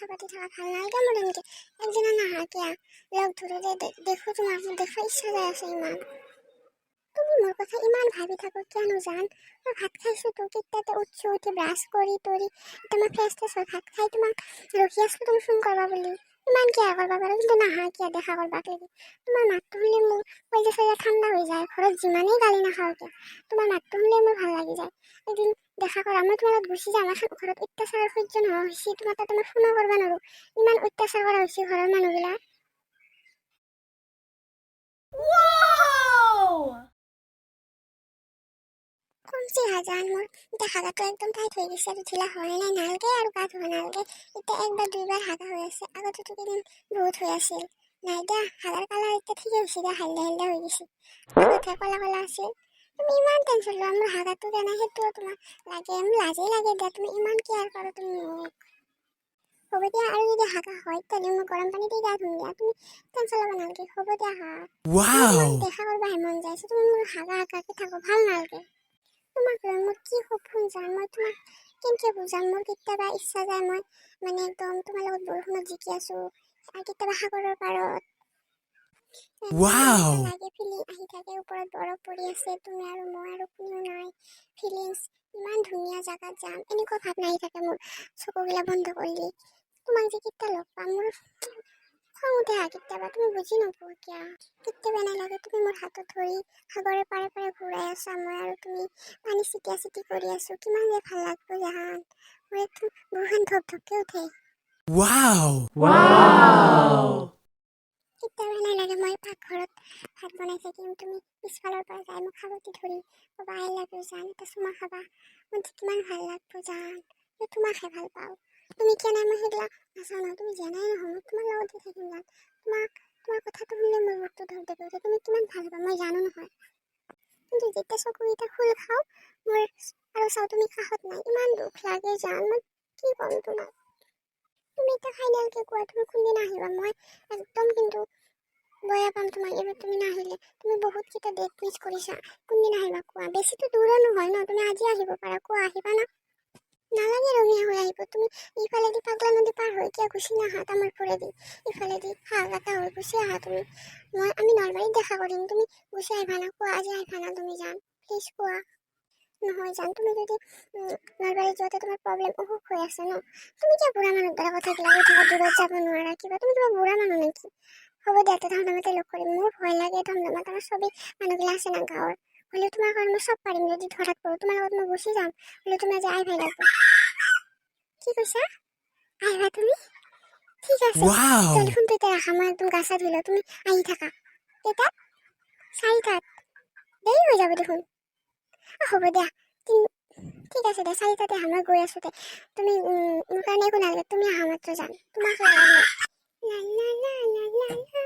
কথা পাতি থাকা ভাল নালাগে মোৰ এনেকে। একদিনা নাহা কিয়া? লগ ধৰোঁ দে, দেখোঁ তোমাক, মোৰ দেখিব ইচ্ছা যাই আছে ইমান। তুমি মোৰ কথা ইমান ভাবি থাকো কিয়নো জান? মই ভাত খাইছোঁ তো, কেইটাতে উঠছোঁ, উঠি ব্ৰাছ কৰি তৰি এতিয়া মই ফ্ৰেছ ট্ৰেছ হৈ ভাত খাই তোমাক ৰখি আছিলোঁ তুমি ফোন কৰবা বুলি। ইমান কেয়াৰ কৰবা পাৰোঁ, কিন্তু নাহা কিয় দেখা কৰবাক লাগি? তোমাৰ মাতটো শুনিলে মোৰ কলিজা চলিজা ঠাণ্ডা হৈ যায়। ঘৰত যিমানেই গালি নাখাওঁ কিয়, তোমাৰ মাতটো শুনিলে মোৰ ভাল লাগি যায়। এদিন দেখা কৰা, মই তোমাৰ লগত গুচি যাম। এখন ঘৰত অত্যাচাৰ সহ্য নোহোৱা হৈছে। তোমাৰ তাতে মই ফোনো কৰিব নোৱাৰোঁ, ইমান অত্যাচাৰ কৰা হৈছে ঘৰৰ মানুহগিলা। Whoa! কমচি হাজান, মোৰ এতিয়া হাগাটো একদম টাইট হৈ গৈছে আৰু ঢিলা হোৱাই নাই। নালগে আৰু গা ধুব নালগে। এতিয়া একবাৰ দুইবাৰ হাগা হৈ আছে, আগতেতো কেইদিন বহুত হৈ আছিল। নাই দিয়া, হাগাৰ কালাৰ এতিয়া ঠিকে হৈছে দিয়া, হালধীয়া হালধীয়া হৈ গৈছে, আগতহে ক'লা ক'লা আছিল। তুমি ইমান টেনশ্যন লোৱা, মোৰ হাগাটো কেনে সেইটোও তোমাক লাগে। মোৰ লাজেই লাগে দিয়া, তুমি ইমান কেয়াৰ কৰা তুমি মোক। হ'ব দিয়া, আৰু যদি হাগা হয় তেতিয়াহ'লে মই গৰম পানী দি গা ধুম দিয়া, তুমি টেনশ্যন ল'ব নালগে। হ'ব দিয়া। হা, Wow! দেখা কৰবাহে মন যায় আছে। তুমি মোৰ হাগা হাগাকে থাকো, ভাল নালগে। তোমাক লৈ মোৰ কি সপোন জান, মই তোমাক কেনেকে বুজাম? মোৰ কেতিয়াবা ইচ্ছা যায়, মই মানে একদম তোমাৰ লগত বৰষুণত জিকি আছো, আৰু কেতিয়াবা সাগৰৰ পাৰত Wow! লাগে, ফিলিং আহি থাকে, ওপৰত বৰফ পৰি আছে, তুমি আৰু মই আৰু কোনেও নাই, ফিলিংছ ইমান ধুনীয়া জাগাত যাম, এনেকুৱা ভাৱনা আহি থাকে মোৰ চকুগিলা বন্ধ কৰিলে। তোমাক যে কেতিয়া লগ পাম, মোৰ খং উঠে হা কেতিয়াবা, তুমি বুজি নোপোৱা কিয়? কেতিয়াবা এনে লাগে তুমি মোৰ হাতত ধৰি সাগৰৰ পাৰে পাৰে ঘূৰাই আছা, মই আৰু তুমি পানী চিটিয়া চিটি কৰি আছো। কিমান যে ভাল লাগব জাহান, মোৰ একদম বুকুখন ধপ ধপকে উঠে। Wow! Wow! কেতিয়াবা এনে লাগে মই পাকঘৰত ভাত বনাই থাকিম, তুমি পিছফালৰ পৰা যাই মোক সাৱটি ধৰি ক'বা, "I love you জান, এটা চুমা খাবা?" মোৰ যে কিমান ভাল লাগব জান। মই তোমাকহে ভাল পাওঁ, তুমি কিয় নাই মই সেইগিলা নাচাওঁ নহয়। তুমি জানাই নহয়, মই তোমাৰ লগতে থাকিম জান। তোমাক, তোমাৰ কথাটো শুনিলে মোৰ বুকুটো ধপ ধপে উঠে। তুমি কিমান ভাল পাবা মই জানো নহয়। কিন্তু যেতিয়া চকুকেইটা খোল খাওঁ মোৰ আৰু চাওঁ তুমি কাষত নাই, ইমান দুখ লাগে জান, মই কি ক'ম তোমাক? তুমি এতিয়া ফাইনেলকে কোৱা, তুমি কোনদিনা আহিবা? মই একদম কিন্তু বেয়া পাম তোমাক এইবাৰ তুমি নাহিলে। তুমি বহুতকেইটা ডেট মিছ কৰিছা। কোনদিনা আহিবা কোৱা। বেছিতো দূৰো নহয় ন, তুমি আজি আহিব পাৰা। কোৱা, আহিবা না? নালাগে ৰঙিয়া হৈ আহিব, তুমি ইফালেদি পাগলা নদী পাৰ হৈ কিয় গুচি নাহা? তামোলপুৰেদি ইফালেদি হালকাটা হৈ গুচি আহা তুমি। মই আমি নলবাৰীত দেখা কৰিম। তুমি গুচি আহিবা না কোৱা? আজি আহিবা না তুমি জান? প্লিজ কোৱা। নহয় জান, তুমি যদি নলবাৰীত যোৱাতে তোমাৰ প্ৰব্লেম, অসুখ হৈ আছে ন। তুমি কিয় বুঢ়া মানুহৰ দৰে কথাগিলা কৈ থাকা, দূৰত যাব নোৱাৰা কিবা? তুমি কিবা বুঢ়া মানুহ নেকি? হ'ব দিয়া, ধমধমাতে লগ কৰিম। মোৰ ভয় লাগে ধমধমাত, আমাৰ চবেই মানুহগিলা আছে না গাঁৱৰ। হ'লেও তোমাৰ কাৰণে মই চব পাৰিম। যদি ধৰাত পৰোঁ, তোমাৰ লগত মই গুচি যাম। হ'লেও তুমি আজি আহিবাই লাগিব। কি কৈছা? আহিবা তুমি? ঠিক আছে। Wow! টেলিফোনটো এতিয়া ৰাখা, মই একদম গা চা ধুই লওঁ। তুমি আহি থাকা। কেইটাত? 4টাত? দেৰি হৈ যাব দেখোন। হ'ব দিয়া, ঠিক আছে দিয়া, 4টাতে আহা, মই গৈ আছোঁ দে। তুমি মোৰ কাৰণে একো নালাগে, তুমি আহা মাত্ৰ যাম। তোমাক লাগে মোক। লা লা লা লা লা লা,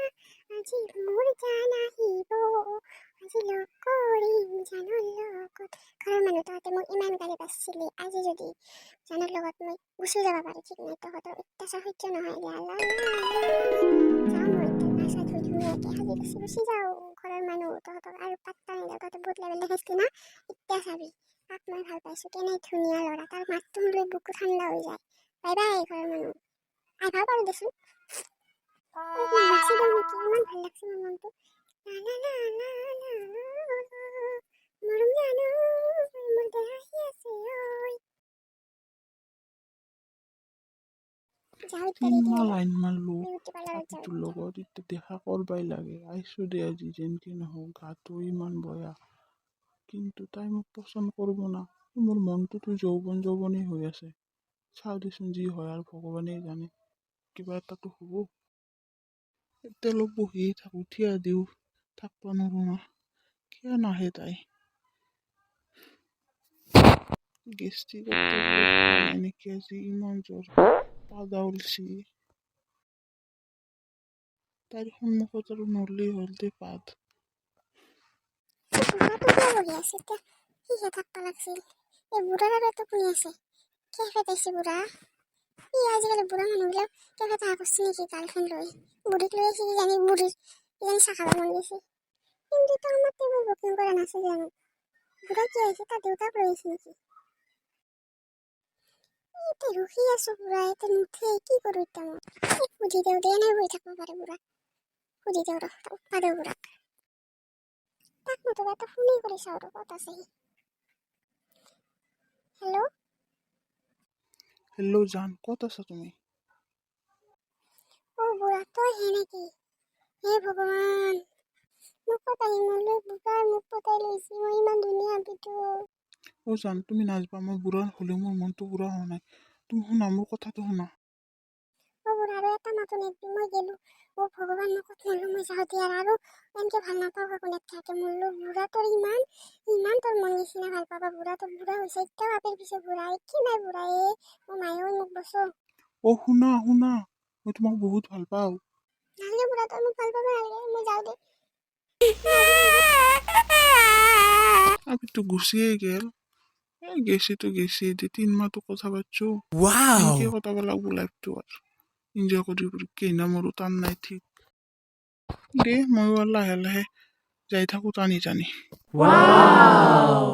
আজি মোৰ জান আহিব, আজি লগ কৰিম জানৰ লগত। ঘৰৰ মানুহ, তহঁতে মোক ইমান গালি পাৰছিলি, আজি যদি জানৰ লগত মই গুচি যাব পাৰোঁ, ঠিক নাই, তহঁতৰ অত্যাচাৰ সহ্য নহয়। লা লা লা লা, যাওঁ মই এতিয়া গা চা ধুই ধুনীয়াকৈ সাজি কাচি গুচি যাওঁ। ঘৰৰ মানুহ, তহঁতক আৰু পাত্তা নিদিওঁ। তহঁতে বহুত লেভেল দেখাইছিলি না, এতিয়া চাবি কাক মই ভাল পাইছোঁ। কেনে ধুনীয়া ল'ৰা, তাৰ মাতটো শুনিলে বুকু ঠাণ্ডা হৈ যায়। বাই বাই ঘৰৰ মানুহ, আহিব পাৰোঁ দেচোন। অলপমান নাচি দিওঁ নেকি? ইমান ভাল লাগছে মোৰ মনটো। লা লা লা লা লা লা, মৰম জানো মোৰ দেহ আহি আছে ঐ। যাওঁ এতিয়া ৰেডি তিনমাহ হৈ লাইন মাৰলো বিউটি পাৰ্লাৰত যাওঁ। আপিটোৰ লগত, এতিয়া দেখা কৰবাই লাগে। আহিছো দে আজি যেনকে নহওক, গাটো ইমান বয়া, কিন্তু তাই মোক পচন্দ কৰিব না? মোৰ মনটোতো যৌৱন যৌৱনেই হৈ আছে। চাওঁ দেচোন যি হয় আৰু ভগৱানেই জানে, কিবা এটাতো হ'ব। এতিয়া অলপ বহিয়ে থাকোঁ, থিয় দিওঁ থাকব নোৱাৰো না। কিয় নাহে তাই? গেষ্ট্ৰিকৰ টেবলেট খোৱা নাই নেকি? আজি ইমান জ্বৰ পাদা ওলছি। তাইৰ সন্মুখত আৰু নৰলেই হ'ল দে পাত। বুঢ়াটো কিয় বহি আছে এতিয়া? সিহে থাকবা লাগছিল। এই বুঢ়াৰ আৰু টোপনি আছে। কেফেত আহিছে বুঢ়া। ই আজিকালি বুঢ়া মানুহবিলাক কেফেত আহা কৰিছে নেকি? গাৰ্লফ্ৰেণ্ড লৈ, বুঢ়ীক লৈ আহিছে কিজানি। বুঢ়ীৰ কিজানি চাহ খাব মন গৈছে। কিন্তু তো আমাৰ টেবুল বুকিং কৰা নাছিল জানো? বুঢ়া কি আহিছে? তাৰ দেউতাক লৈ আহিছে নেকি? এতিয়া ৰখি আছো বুঢ়া, এতিয়া নুঠে, কি কৰোঁ এতিয়া মই? এই সুধি দিওঁ দে, এনেই বহি থাকিব পাৰে বুঢ়া। সুধি দিওঁ ৰ, উঠবা দিওঁ বুঢ়াক। তাক নতুবা এটা ফোনেই কৰি চাওঁ ৰ, ক'ত আছে সি। হেল্ল'। হেল্ল' জান, ক'ত আছা তুমি? অ' বুঢ়া, তই হে নেকি? হে ভগৱান, মোক ক'ত আহি মৰলো? বুঢ়াই মোক পতাই লৈছি, মই ইমান ধুনীয়া আপিটো। অ' জান, তুমি নাচবা। মই বুঢ়া হ'লেও মোৰ মনটো বুঢ়া হোৱা নাই। তুমি শুনা, মোৰ কথাটো শুনা। অ' বুঢ়া, আৰু এটা মাতো নেদবি, মই গেলো। অ' ভগৱান, মই ক'ত মৰলো? মই যাওঁ দিয়া, আৰু এনেকে ভাল নাপাওঁ কাকো নেদখাকে। মৰলো বুঢ়া, তোৰ ইমান ইমান তোৰ মন নিচিনা ভাল পাবা। বুঢ়া, তোৰ বুঢ়া হৈছে, এতিয়াও আপেৰ পিছে বুঢ়া কি নাই বুঢ়া। এ অ' মায়ে, ঐ মোক বচো। অ' শুনা শুনা, মই তোমাক বহুত ভাল পাওঁ। নালগে বুঢ়া, তই মোক ভাল পাব নালগে, মই যাওঁ দে। আপিটো গুচিয়ে গেল। এই গেছিতো গেছি দে, 3 মাহটো কথা পাতছো। এনেকে Wow! কটাব লাগব লাইফটো আৰু এনজয় কৰি কৰি। কেইনা মৰো টান নাই ঠিক। দে, ময়ো আৰু লাহে লাহে যাই থাকোঁ টানি টানি। Wow!